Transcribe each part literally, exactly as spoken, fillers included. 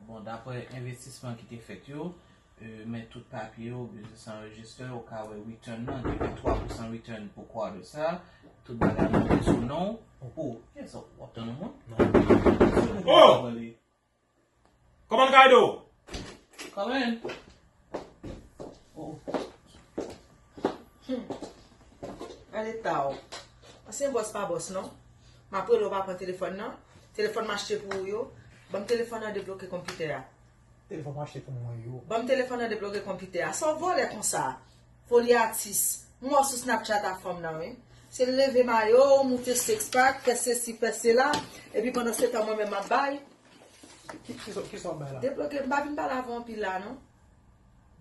Bon, daprè envestisman ki te fèt yo, e, men tout papye yo, business enregister, ou ka wè return nan, depi twa pousan return pou quarter sa, tout bagay monte sou non w. Oh, yes, w ap tann yon moun? Non. Oh! Kòman Kaydo? Kòman? Oh. Hmm. Gade ta w. Ansyen bòs pa bòs non. M ap rele w pa pran telefòn nan. Telefòn m achte pou ou yo. Ban m telefòn nan debloke konpitè a. Telefòn m achte pou mwen yo. Ban m telefòn nan debloke konpitè a. Sa w vòlè konsa? Foli atis. M wè w sou Snapchat a fanm nan wi. Se leve mayo, moute six pack, fè sesi, fè sela. Epi pandan se tan mwen menm m ap bay. Ki, ki sa, ki sa w ap bay la? Debloke, m pa vin pale avè w anpil la non.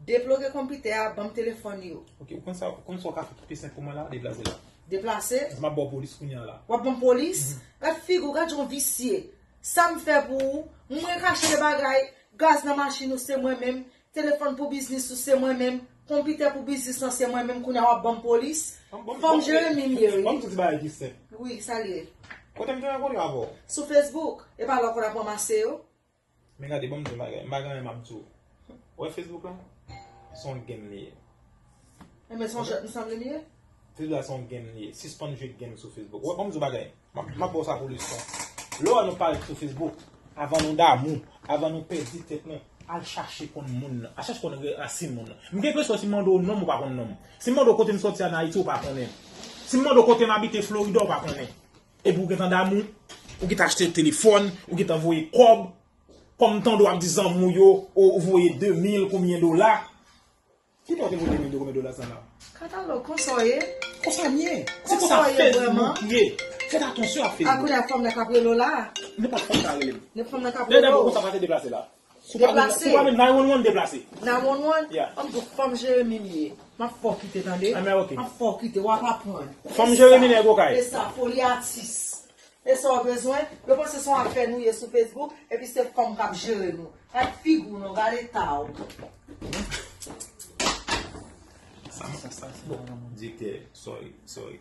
Debloke konpitè a, ban m telefòn yo. Ok, ou konn sa, ou konn sa w ka fè ki pi senp pou mwen la? Deplase la. Deplase? M ap ba w polis kounye a la. W ap ban m polis? Mhm. Gad figi w, gad jan w visye. Sa m fè pou ou? Mwen ka achte bagay, gaz nan machin ou se mwen menm, telefòn pou biznis ou se mwen menm, konpitè pou biznis lan se mwen menm, kounye a w ap ban m polis? Ban m, ban m, Fò m ban m, jere mi m ye wi. Ban m di w ti bagay ki senp. Wi, sa l ye? Kote m te rankontre avè w? Sou Facebook. E pa la w konn ap ranmase yo? Men gade, ban m di w yon bagay. M pa gen anyen m ap di w. Ou wè Facebook la? Se yon game li ye. Enben, se yon jwèt m sanble m ye? Facebook la se yon game li ye. Sispann jwe game sou Facebook. Ou wè, ban m di w yon bagay. M ap, m ap ba w sa pou leson. Lè w wè nou parèt sou Facebook, avan nou damou, avan nou pèdi tèt nou, al chache konn moun nan. Al chache konn rasin moun nan. M gen enpresyon si m mande w non m, ou pa konn non m. Si m mande w kote m sòti ann Ayiti, ou pa konnen m. Si m mande w kote m abite Florida, ou pa konnen. Epi ou gentan damou, ou gentan achte telefòn, ou gentan voye kòb. Kòm m tande w ap di zanmi w yo, ou, ou voye de mil konbyen dola. Ki lè w te voye de mil de konbyen dola sa la? Katalòg, konsa w ye? Konsa m ye. Se Konsa konsa w ye Facebook vrèman? Ye. Fèt atansyon ak A Facebook. Kounye a fanm nan k ap rele w la? Nenpòt fanm ka rele m. Nenpòt fanm nan k ap Lè rele dèyè w. Konsa pa te deplase la. Si w pa vin, Deplase. Si w pa vin nine one one deplase. Nine one one? Yeah. An m di w fanm Jeremi m ye. M ap fè w kite tande. Ah, men ok. M ap fè w kite, w ap aprann. Fanm Jeremi nèg okay. E sa, foli atis. E sa w bezwen? Yo panse se yon afè nou ye sou Facebook, epi se fanm k ap jere nou. Gad figi w non, gad eta w. Sa, sa, sa, sa, direktè, sorry, sorry.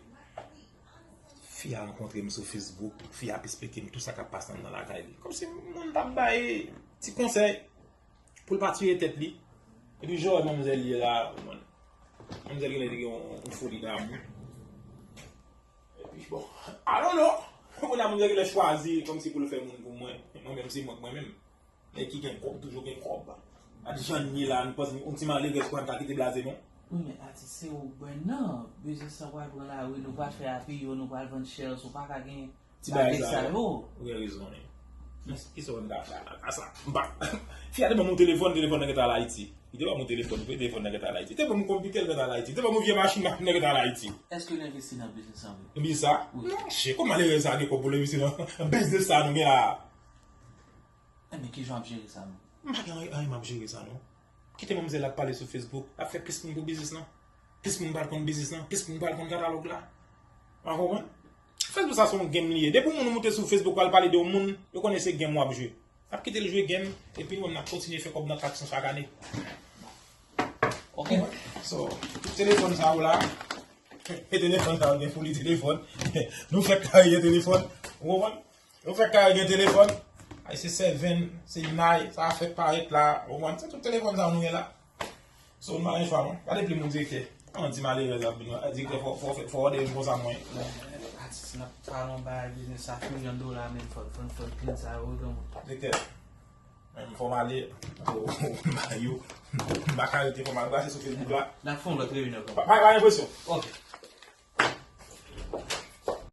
Fi a rankontre m sou Facebook, fi a ap esplike m tout sa k ap pase anndan lakay li. Kòmsi moun t ap bay ti konsèy pou l pa tiye tèt li. Epi jan w wè manmzèl ye la, ou konprann. Manmzèl genlè te gen yon, yon foli damou. Epi bon, I don't know. Kounye a manmzèl genlè chwazi kòmsi pou l fè moun pou mwen. Mwen menm se mwen k mwen menm. Nèg ki gen kòb toujou gen kòb. Gad jan n ye la, nou panse yon ti malerèz kò a n ka kite blaze non. Wi, men atis se ou k brenn nan. Biznis lan pral pran lari, nou pral fè api yo, nou pral vann shares, ou pa ka gen Ti bagay bagay sa sa yo. Ou gen rezon wi. Kisa w wè m ta fè a la sa? M pa. Fi a te ban m yon telefòn, telefòn nan gentan al Ayiti. Li te ban m yon telefòn, telefòn nan gentan al Ayiti. Li te ban m yon konpitè, l gentan al Ayiti. Li te ban m yon vye machin, machin nan gentan al Ayiti. Èske l envesti nan biznis lan vre? Nan biznis sa? Wi. Non, chè, kòm malerèz sa gen kòb pou l envesti nan biznis sa nou gen la a? Enben, kijan w ap jere sa menm? M pa gen anyen, anyen m ap jere sa non. Kite manmzèl la ap pale sou Facebook, l ap fè plis moun pou biznis lan. Plis moun pral konn biznis lan, plis moun pral konn katalòg la. Ou konprann? Facebook sa se yon game li ye. Depi yon moun moute sou Facebook pral pale de yon moun, yo konnen se game w ap jwe. N ap kite l jwe game, epi nou menm n ap kontinye fè kòb nan kat san chak ane. Ok. So, tout telefòn sa yo la, e telefòn sa yo gen foli telefòn. Nou fèk kare gen telefòn. Ou konprann? Yo fèk kare gen telefòn. Ay, se sèven, se nay, sa fèk parèt la. Ou konprann? Se tout telefòn sa nou gen la. So, nou pa gen chwa non. Gade plim ou direktè. An di malerèz ap vin. Direktè, fò, fò, fò, fò w de vin konsa mwen. Atis, n ap pale yon bagay biznis sa, milyon dola, men fò, fò, fò, plim sa yo, granmoun. Direktè. Men fò m ale. Mayo. M pa ka rete, fò m al brase sou Facebook la. N ap fè yon lòt reyinyon. Pa, pa, pa gen presyon. Ok.